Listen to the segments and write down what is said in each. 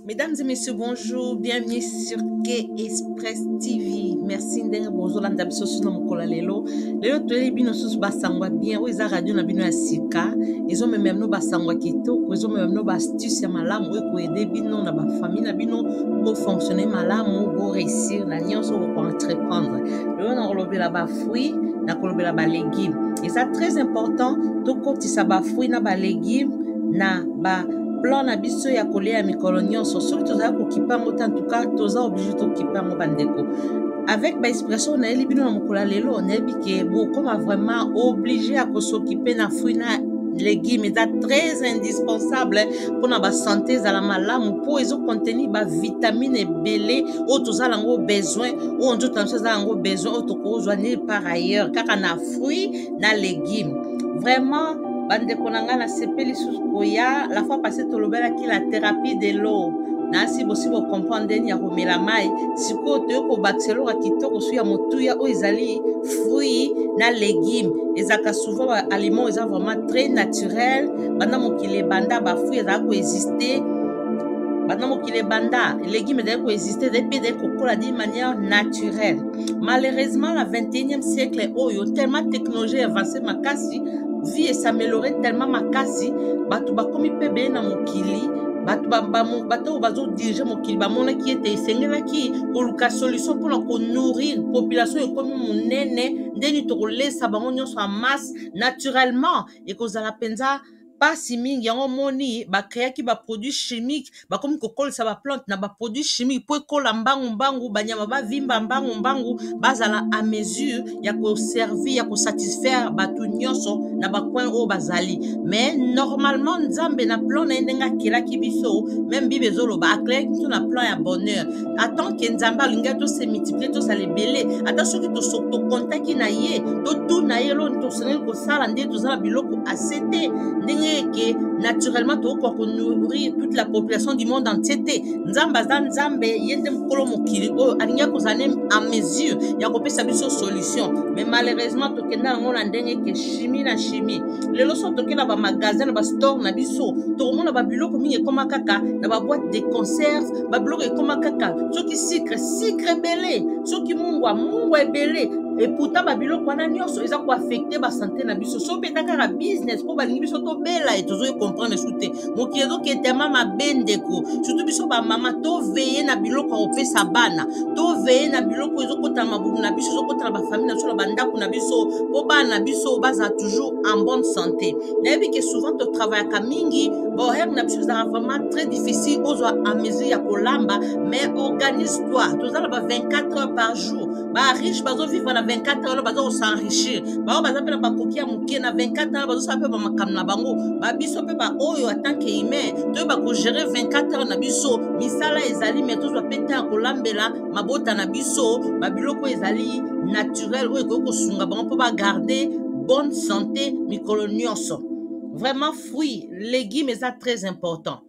Mesdames et messieurs, bonjour, bienvenue sur K Express TV. Merci ndenge bozolanda biso suna mokolo ya lelo. Lelo toyeli bino susu basango ya bien oyo eza radio na bino ya sika, ezomema bino basango ya kitoko, ezomema bino ba astuce ya malamu oyo ekoede bino na ba famille na bino bo fonctionner malamu, bo réussir na nyonso boko entreprendre. Lelo nakolobela ba fruits, nakolobela ba légumes. Eza très important tokotisa ba fruits na ba légumes na ba plan na biso ya kolia ya mikolo nyonso. Soki tozali kokipa yango te, en tout cas toza oblige tokipa yango bandeko. Avec ba explication nayeli bino na mokolo ya lelo, nayebi ke bokoma vraiment oblige ya kosokipe na fruit na légume. Eza très indispensable mpona basante ezala malamu, mpo ezocontenir bavitamine ebele oyo toza nango besoin, oyo nzoto na biso eza yango besoin, oyo tokozwa nulle part ailleurs, kaka na fruit na légume. Vraiment bandeko na ngai, nasepeli lisusu koya. La fois passée tolobelaki la thérapie de l'eau, nasi bosi bocomprendre ndeni ya komela mai. Sikoyo toye kobakisa eloko ya kitoko su ya motuya oyo ezali fruit na légume. Ezalaka souvent baaliment eza vraiment très naturel. Banda mokili ebanda, bafruit ezalaka koexiste. Banda mokili ebanda, légume ezali koexiste, ezali mpe ezali kokola d'une manière naturelle. Malheureusement, na 21e siècle oyo, tellement technologie avance makasi, vie es'améliore tellement makasi, bato bakomi mpe ebele na mokili. Bato bato oyo bazodirige mokili bamonaki ete esengelaki koluka solution mpona konourrir population ekomi monene. Ndeni tokolesa bango nyonso en masse naturellement, ekozala mpenza mpasi mingi. Yango omoni bakreaki baproduit chimique, bakomi kokolisa baplante na baproduit chimique mpo ekola mbangu mbangu, banyama bavimba mbangu mbangu, bazala à mesure ya koservir, ya kosatisfaire bato nyonso na bacoin oyo bazali. Mais normalement, Nzambe na plan na ye, ndenge akelaki biso, même Bible ezoloba akelaki biso na plan ya bonheur. Tant que Nzambe alingaki tose multiplier, tozala ebele, ata soki tokontaki na ye, totuna ye eloni tosengeli kosala nde toza na biloko ase te, ndenge eke naturellement tokoka konourrir toute la population du monde entier te. Nzambe aza Nzambe, ye nde mokolo mokili oyo, alingaki kozala ne en mesure ya kopesa biso solution. Mais malheureusement tokenda yango na ndenge ke chimie na chimie. Lelo so toke na bamagasin, na bastore na biso, tokomona babiloko mingi ekóma kaka na baboîte de conserve. Babiloko ekóma kaka soki sucre, sucre ebele, soki mungwa, mungwa ebele. Et pourtant babiloko wana nyonso eza koaffecte basante na biso. So mpe eza kaka business mpo balingi biso tobela e tozoki comprendre su te. Mokili ezoketema mabe ndeko, surtout biso bamama. Toveye na biloko ya kopesa bana, toveye na biloko ezokota na mabumu na biso, ezokota na bafamille na biso, na bandako na biso, mpo bana na biso bazala toujours en bonne santé. Nayebi ke souvent totravaillaka mingi, bahoraire na biso ezalaka vraiment très difficile ozwa en mesure ya kolamba. Mais organise toi, toza na ba 24 heures par jour. Bariche bazovivre na 24 heures, baza kosenrichir. Bao baza mpe na bakoki ya moke, na 24 heures bazosala mpe bamakambo na bango. Babiso mpe baoyo en tant que humain toyeba kogérer 24 heures na biso. Misala ezali, mais tozwa mpe temps ya kolambela mabota na biso babiloko ezali naturel oyo ekoki kosunga bango mpo bagarde bonne santé mikolo nyonso. Vraiment, fruit, légume eza très important.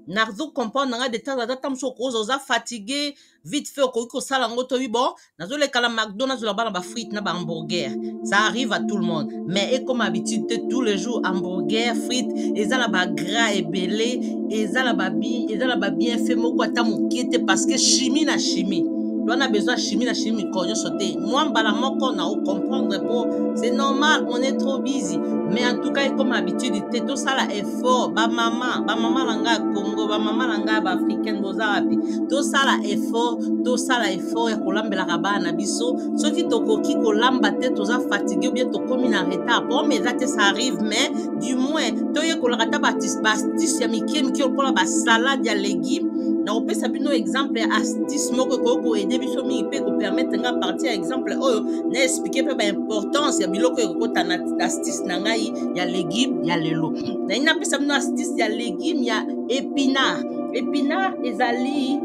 Nazo comprendre nanga de temps ata ta mosu okoza oza fatigué, vite fait okoki kosala yango. Toyebi bon, nazoleka na McDo, nazwela bana bafrite na bahamburger, ça arrive à tout le monde. Mais ekoma habitude te, tous les jours hamburger, frite. Eza na bagras ebele, eza na babienfait moko ata moke te, parce que chimie na chimie. Toza besoin chimie na chimie mikolo nyonso te. Mwa mbala moko na ocomprendre po c'est normal, on est trop busy. Mais en tout cas ekoma habitude te, tosala effort. Bamama, bamama na ngai ya Congo, bamama na ngai ya baafricaine, boza wapi? Tosala effort, tosala effort ya kolambelaka bana na biso. Soki tokoki kolamba te, toza fatigue ou bien tokomi na retard, problème eza te, ça arrive. Mais du moins toyekolaka ata baastuce ya mike mike lokola basalade ya légume. Na kopesa bino exemple ya astuce moko ekoki koaider biso mingi mpe kopermettre nga partir ya exemple oyo na expliquer mpe baimportance ya biloko ekokota na astuce na ngai ya légume ya lelo. Nalingi napesa bino astuce ya légume ya épinard. Épinard ezali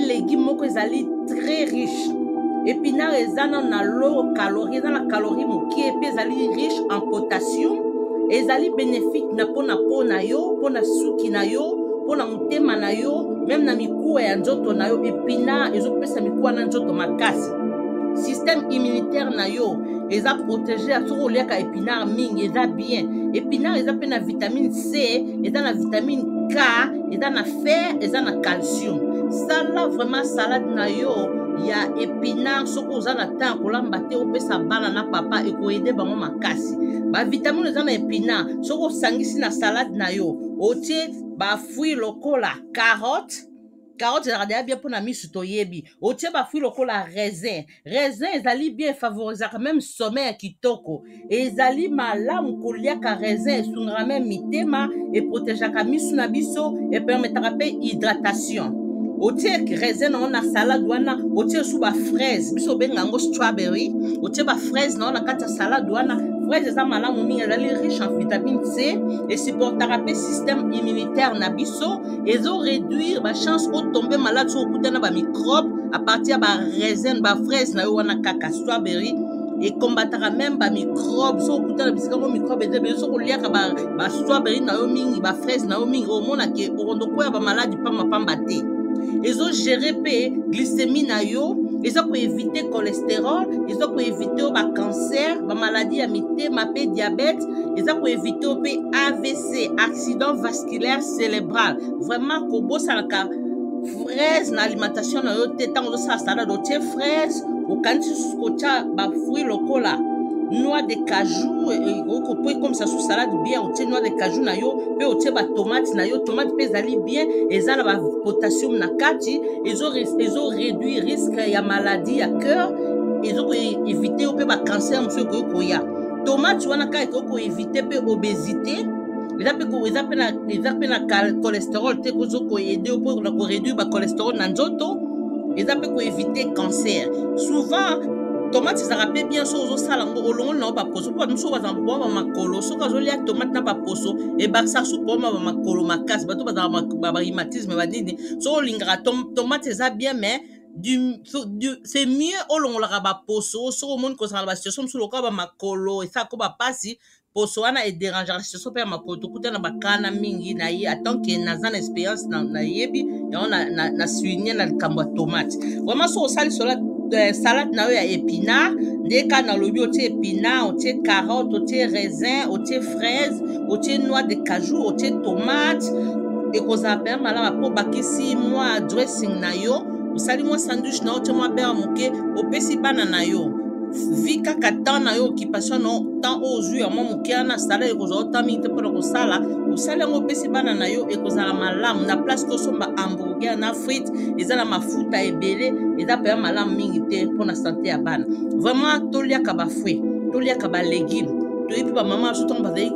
légume moko ezali très riche. Épinard eza na low calorie, eza na calorie moke, mpe ezali riche en potassium. Ezali bénéfique na mpona po na yo, mpona suki na yo, mpona motema na yo, même na mikuwa ya nzoto na yo. Épinard ezopesa mikuwa na nzoto makasi, système immunitaire na yo eza protégé soki oliaka épinard mingi, eza bien. Épinard eza mpe na vitamine C, eza na vitamine K. K, eza na fer, eza na calcium. Sala vraiment salade na yo ya épinard soki oza na temps ya kolamba te, opesa bana na papa, ekoyede bango makasi. Bavitamine eza na épinard, soki osangisi na salade na yo, otie bafruit lokola carotte. Carotte ezalaka deja bien mpona misu, toyebi. Otie bafruit lokola raisin. Raisin ezali bien, favorisaka meme sommeil ya kitoko. Ezali malamu koliaka raisin, esungaka meme mitema, eprotegeaka misu na biso, epermetaka mpe hydratation. Otie raisin na yo na salade wana, otie su bafraise, biso obenga yango strawberry, otie bafraise na yo na kati ya salade wana. Fraise eza malamu mingi, ezali riche en vitamine C, esupportaka mpe système immunitaire na biso, ezo réduire bachance otombe malade soki okutana bamicrobe à partir ya baraisin, bafraise na yo wana kaka. Strawberry ekombataka meme bamicrobe, soki okutana bisika ngo microbe eza ebele, soki oliaka bastrawberry na yo mingi, bafraise na yo mingi, omona ke okondo kwea bamaladi pambapamba te. Ezogere mpe glycémie na yo, eza koevite cholestérol, eza koevite yo bacancer, bamaladi ya mitema mpe diabète, eza koevite yo mpe AVC, accident vasculaire cérébral. Vraiment kobosanaka fraise na alimentation na yo te. Ntango ozosala salade, otie fraise, okanisi susu kotya bafruit lokola noix de cajou po ekomisa su salade bien. Otie noix de cajou na yo mpe otie batomate na yo. Tomate mpe ezali bien, eza na bapotassium na kati, ezo réduire risque ya maladie ya cœur, ezokoevite yo mpe bacancer mosusu ekoki koya. Tomate wana kaka ekoki koevite mpe obésité, eza mpe na cholestérol te, kozo koaider yo mpo na koréduire bacholestérol na nzoto, eza mpe koevite cancer. Souvent tomate ezalaka mpe bien soki ozosala yango, olongoli na yo baposo, mpo bato mosusu bazala problème ya makolo. Soki azolia tomate na baposo, ebakisaka su problème ya bamakolo makasi. Bato bazalaka barhumatisme, banini, soki olingaka tomate, eza bien, mais c'est mieux olongolaka baposo. Soki omoni kozala na basituation mosusu lokola bamakolo esalako bapasi, poso wana ederangeaka situation mpe ya makolo. Tokuta na bakana mingi na ye, en tant que naza na expérience, nayebi yango, na souligne na likambo ya tomate. Vraiment, soki osali salade na yo ya épinard, nde kaka nalobi, otie épinard, otie carotte, otie raisin, otie fraise, otie noix de cajou, otie tomate, ekozala mpenza malamu. Mpo bakisi mwa dressing na yo, osali mwa sandwich na yo, otie mwa beurre moke, opesi bana na yo. Vi kaka temps na yo, occupation na temps oyo ozwi ya mwa moke wana, salade ekozwa yo temps mingi te mpona kosala. Osali yango, opesi bana na yo, ekozala malamu na place tosomba hamburger na frite, eza na mafuta ebele, eza mpenza malamu mingi te mpona sante ya bana. Vraiment, toliaka bafruit, toliaka balégume. Toyebi bamama biso, ntango bazali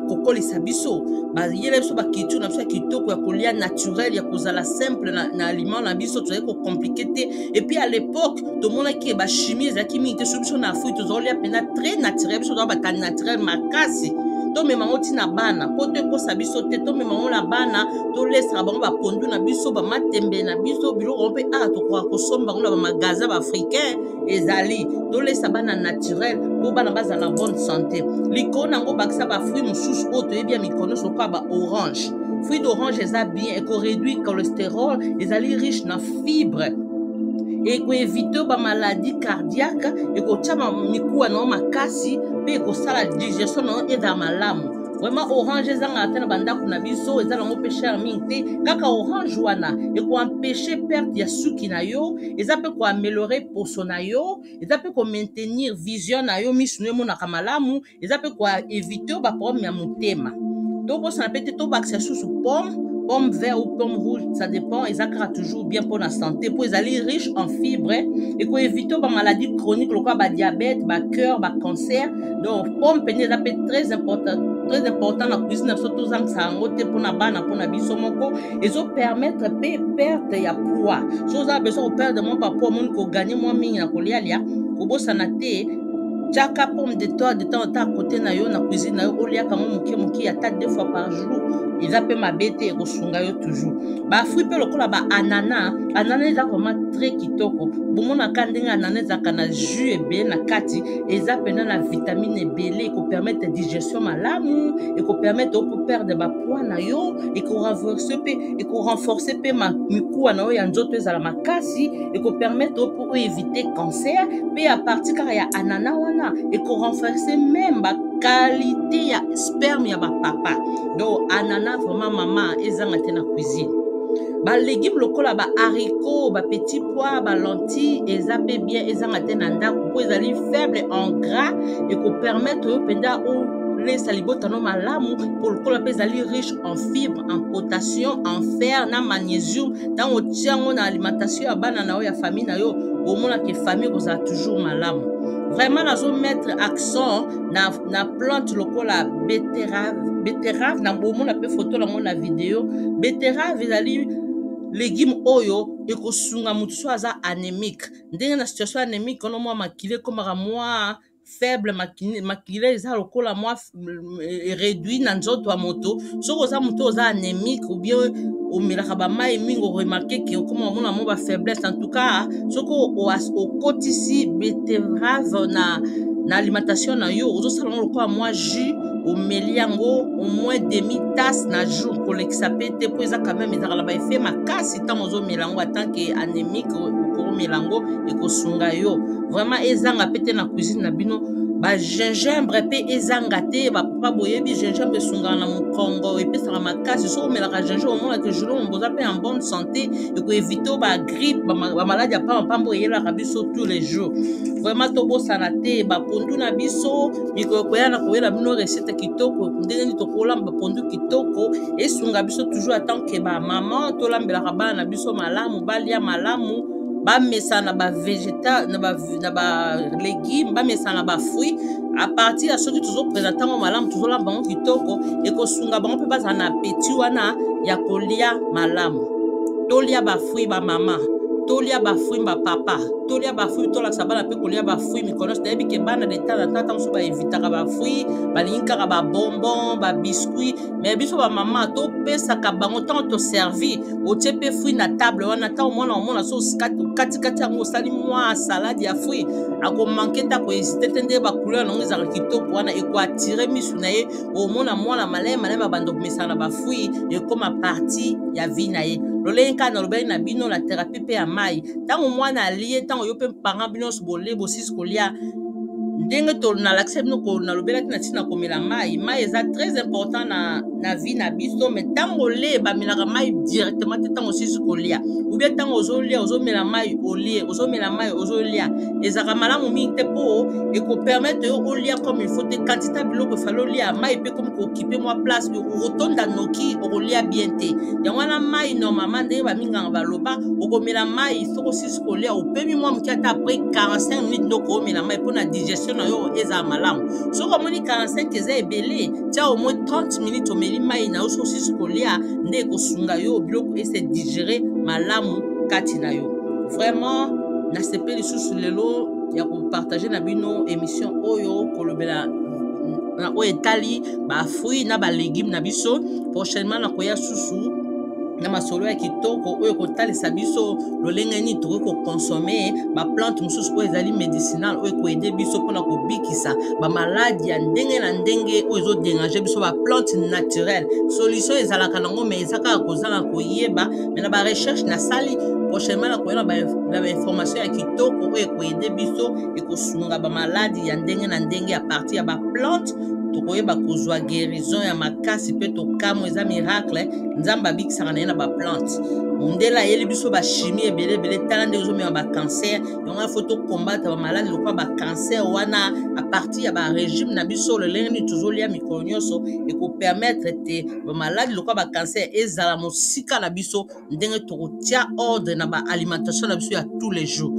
kokolisa biso, bayela biso baculture na biso ya kitoko ya kolia naturel, ya kozala simple na aliment na biso, tozali kocompliquer te. Et puis à l'époque, tomonaki bachimie ezalaki mingi te. So biso na Afrique tozolia mpenza très naturel, biso toza bata naturel makasi. Tomema yango ntina bana mpo to ekosa biso te. Tomema yango na bana, tolesaka bango bapondu na biso, bamatembe na biso, biloko yango mpe awa tokoka kosomba yango na bamagasin baafricain ezali. Tolesa bana naturel mpo bana bazala na bonne santé. Likolo na yango, bakisa bafruit mosusu oyo toyebi ya mikolo nyonso lokola baorange. Fruit d'orange eza bien, ekoréduire cholestérol, ezali riche na fibre, ekoevite bamaladie cardiaque, ekotia mikuwa na yo makasi mpe ekosala digestion na yo ezala malamu. Vraiment, orange ezangaka te na bandako na biso, eza nango mpe cher mingi te. Kaka orange wana ekoempêche perte ya suki na yo, eza mpe koaméliorer poso na yo, eza mpe komaintenir vision na yo, misu no emonaka malamu, eza mpe koevite baproblème ya motema. Tobosana mpe te, tobakisa susu pomme, pomme vert ou pomme rouge, ça dépend, eza kaka toujours bien mpona santé mpo ezali riche en fibre, ekoevite bamaladie chronique lokola badiabète, bacœur, bacancer. Donc pomme mpenza eza mpe très important, très important na cuisine na biso. Tozangisa yango te mpona bana, mpona biso moko. Ezopermettre mpe perte ya poids. So oza besoin koperdre mwa bapoids, omoni kogagner mwa mingi na kolialia, kobosana te, tiaka pomme de terre de temps en temps à côté na yo na cuisine na yo, oliaka yango moke moke, ata deux fois par jour, eza mpe mabe te, ekosunga yo toujours. Bafruit mpe lokola baanana, anana eza vraiment très kitoko. Bomonaka ndenge anana ezalaka na jus ebele na kati, eza mpenza na vitamine ebele, ekopermettre digestion malamu, ekopermettre opo perdre bapoids na yo, ekorenforce mpe, ekorenforce mpe mikuwa na yo ya nzoto ezala makasi, ekopermettre opo oevite cancer mpe. À partir kaka ya anana wana, ekorenforce même qualité ya sperme ya bapapa. Donc anana vraiment mama ezanga te na cuisine. Balégume lokola ba haricot, ba petit pois, ba lentille eza mpe bien, ezanga te na ndako mpo ezali faible en gras, ekopermettre yo mpenza olesa libota no malamu, mpo lokola mpe ezali riche en fibre, en potassium, en fer na magnésium. Ntango otia yango na alimentation ya bana na yo, ya famille na yo, omonaka famille ekozala toujours malamu. Vraiment nazomettre accent na plante lokola betterave. Betterave na bomona mpe foto nango na video. Betterave ezali légume oyo ekosunga motu so aza anémique. Ndenge na situation anémique wana, mwa makila ekomaka mwa faible, makila eza lokola mwa réduit na nzoto ya moto. Soki oza moto oza anémique ou bien omelaka bamai mingi, oremarquer ke okoma omona mo bafaiblesse. En tout cas, soki okotisi betterave na alimentation na yo, ozosala yango lokola mwa jus, omeli yango au moins demi tasse na jour, kolekisa mpe te, mpo eza quand même ezalaka na baeffet makasi. Ntango ozomela yango en tant que anémique, okomela yango, ekosunga yo vraiment. Ezanga mpe te na cuisine na bino. Bagingembre mpe ezanga te. Bapapa boyebi gingembre esungaka na mokongo, epesaka makasi. Soki omelaka gingembre, omonaka jour boza mpe en bonne santé, ekoéviter o bagrippe, bamaladi ya pambapamba eyelaka biso tous les jours. Vraiment tobosana te bapondu na biso. Mikolo koya na koyela bino recette kitoko, ndenge nini tokolamba pondu kitoko, esunga biso toujours en tant que bamama. Tolambelaka bana na biso malamu, balia malamu, bamesana na bavégétal, na balégume, bamesana na bafruit. À partir ya soki tozoprésenter yango malamu, tozolamba yango kitoko, ekosunga bango mpe bazala na appétit wana ya kolia malamu. Tolia bafruit bamama, tolia bafruit bapapa, tolia bafruit, tolakisa bana mpe kolia bafruit mikolo nyonso. Nayebi ke bana de temps en temps mosusu baevitaka bafruit, balingi kaka babonbon, babiscuit, mais biso bamama topesaka bango. Ntango toservi, otie mpe fruit na table wana, ntango mwana omona so katikati yango, osali mwa salade ya fruit, akomanquer te, akohésiter te. Nde bacouleur nango ezalaka kitoko wana, ekoattirer misu na ye. Omona mwana maleme maleme abanda komesana na bafruit, ekóma partie ya vie na ye. Lolenge kaka nalobaki na bino na thérapie mpe ya mai, ntango mwana alie, ntango yo mpe parent, bino nyonso bolie, bosisi kolia, ndenge nalakisa bino, nalobelaki na ntina komela mai. Mai eza très important na vie na biso, mais ntango olie, bamelaka mai directement te. Ntango osisi kolia ou bien ntango ozolia, ozomela mai, olie, ozomela mai, ozolia, ezalaka malamu mingi te, mpo ekopermettre yo olia comme il faut te. Quantité ya biloko efali olia, mai mpe komi kooccuper mwa place, okotonda noki, okolia bien te. Yango wana mai, normalement, ndenge baminganga baloba, okomela mai soki osisi kolia, opemi mwa moke, ata après 45 minutes nde okomela mai, mpona digestion na yo ezala malamu. Soki omoni 45 eza ebele, tia au moins 30 minutes, omeli mai na yo soki osisi kolia, nde ekosunga yo biloko ese digérer malamu kati na yo. Vraiment nasepeli lisusu lelo ya kopartager na bino émission oyo, kolobela na oyo etali bafruit na balégume na biso. Prochainement nakoya susu na masolo ya kitoko oyo ekotalisa biso lolenge nini tokoki koconsommer baplante mosusu oyo ezali médicinal, oyo ekoaider biso mpona kobikisa bamaladi ya ndenge na ndenge oyo ezodéranger biso. Baplante naturelle, solution ezalaka nango, mais eza kaka kozanga koyeba. Mais na barecherche nasali, prochainement nakoya na bainformation ya kitoko oyo ekoaider biso, ekosunga bamaladi ya ndenge na ndenge. Ya partir ya baplante, tokoyeba kozwa guérison ya makasi mpe tokamwa, eza miracle. Nzambe abikisaka na ye na baplante. Mondele ayeli biso bachimie ebele ebele, tala ndenge ezomema bacancer. Yango wana faut tocombattre bamaladi lokola bacancer wana à partir ya barégime na biso, lolenge nini tozolia mikolo nyonso, ekopermettre te bamaladi lokola bacancer ezala mosika na biso, ndenge tokotia ordre na baalimentation na biso ya tous les jours.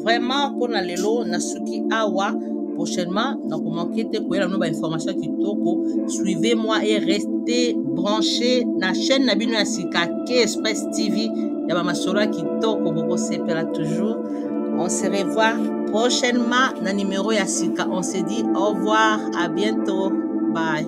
Vraiment, mpona lelo nasuki awa. Prochainement nakomanquer te koyela bino bainformation ya kitoko. Suivez moi et restez branché na chaîne na bino ya sika, K Express TV, ya bamasolo ya kitoko, bokosepela toujours. On se revoit prochainement na numéro ya sika. On se dit au revoir, à bientôt, bye.